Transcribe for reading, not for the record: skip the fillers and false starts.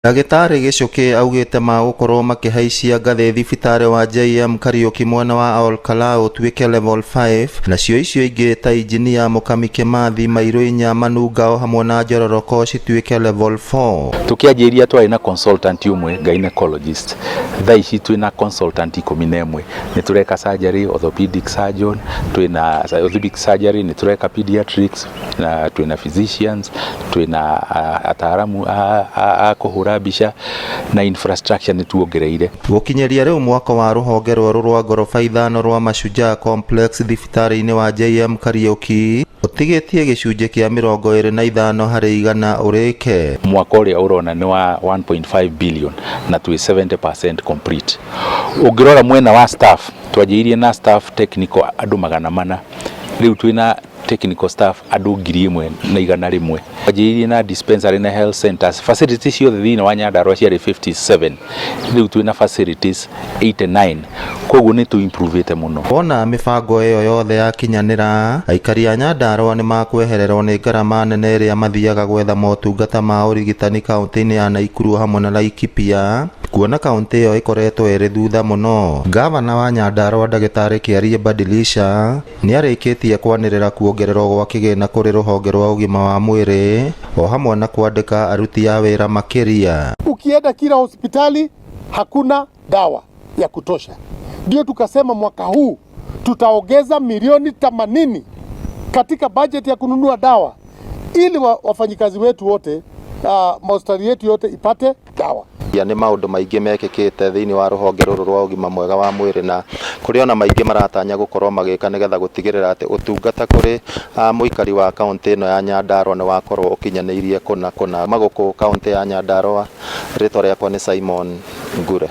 Ndagĩtarĩ Gichuki augĩte magũkorwo makĩhaicia ngathĩ thibitarĩ wa JM Kariuki mwena wa Ol Kalou ũtuĩke level 5, nacio icio ingĩ ta Injinia Mũkami Kĩmathi, Mairũ-Inya, Manunga o hamwe na Njororoko cituĩke level 4. Tũkĩanjĩrĩria twarĩ na consultant ũmwe gynecologist, thaa ici twĩna consultant 11. Nĩ tũreka surgery, orthopedic surgeon, twĩna orthopedic surgery, nĩ tũreka pediatrics, na twĩna physicians, twĩna ataaramu a kũhũra mbica, na infrastructure nĩ tuongereire. Gũkinyĩria rĩu mwako wa rũhonge rwerũ rwa ngoroba 5 rwa Mashujaa Complex thibitarĩ-inĩ wa JM Kariuki ũtigĩtie gĩcunjĩ kĩa 25% ũrĩke. Mwaka ũrĩa ũrona nĩ wa 1.5 billion na twĩ 70% complete. Ũngĩrora mwena wa staff, twanjĩrĩirie na staff technical andũ 400, rĩu twĩna technical staff andũ 1100. Twanjĩrĩirie na dispensary na health centers, facilities ciothe thĩinĩ wa Nyandarua ciarĩ 57, rĩu twĩna facilities 89, koguo nĩ tũ improvĩte mũno. Wona mĩbango ĩyo yothe yakinyanĩra, aikari a Nyandarua nĩ makwehererwo nĩ ngarama nene ĩrĩa mathiaga gwetha motungata ma ũrigitani kaunti-inĩ ya Nakuru hamwe na Laikipia, kuona kaunti ĩyo ĩkoretwo ĩrĩ thutha mũno. Gavana wa Nyandarua Ndagĩtarĩ Kĩarie Badilisha nĩ arĩkĩtie kwanĩrĩra kuongererwo gwa kĩgĩna kũrĩ rũhonge rwa ũgima wa mwĩrĩ o hamwe na kwandĩka aruti a wĩra makĩria. Ukienda kila hospitali hakuna dawa ya kutosha, ndio tukasema mwaka huu tutaongeza milioni 80 katika bajeti ya kununua dawa ili wafanyikazi wetu wote, mahospitali yetu yote ipate dawa. Ya nĩ maũndũ maingĩ mekĩkĩte thĩinĩ wa rũhonge rũrũ rwa ũgima mwega wa mwĩrĩ, na kũrĩ ona maingĩ maratanya gũkorwo magĩka nĩgetha gũtigĩrĩra atĩ ũtungata kũrĩ mũikari wa kaunti ĩno ya Nyandarua nĩ wakorwo ũkinyanĩirie kũna kũna. Magũkũ kaunti ya Nyandarua, rĩtwa rĩakwa nĩ Simon Ngure.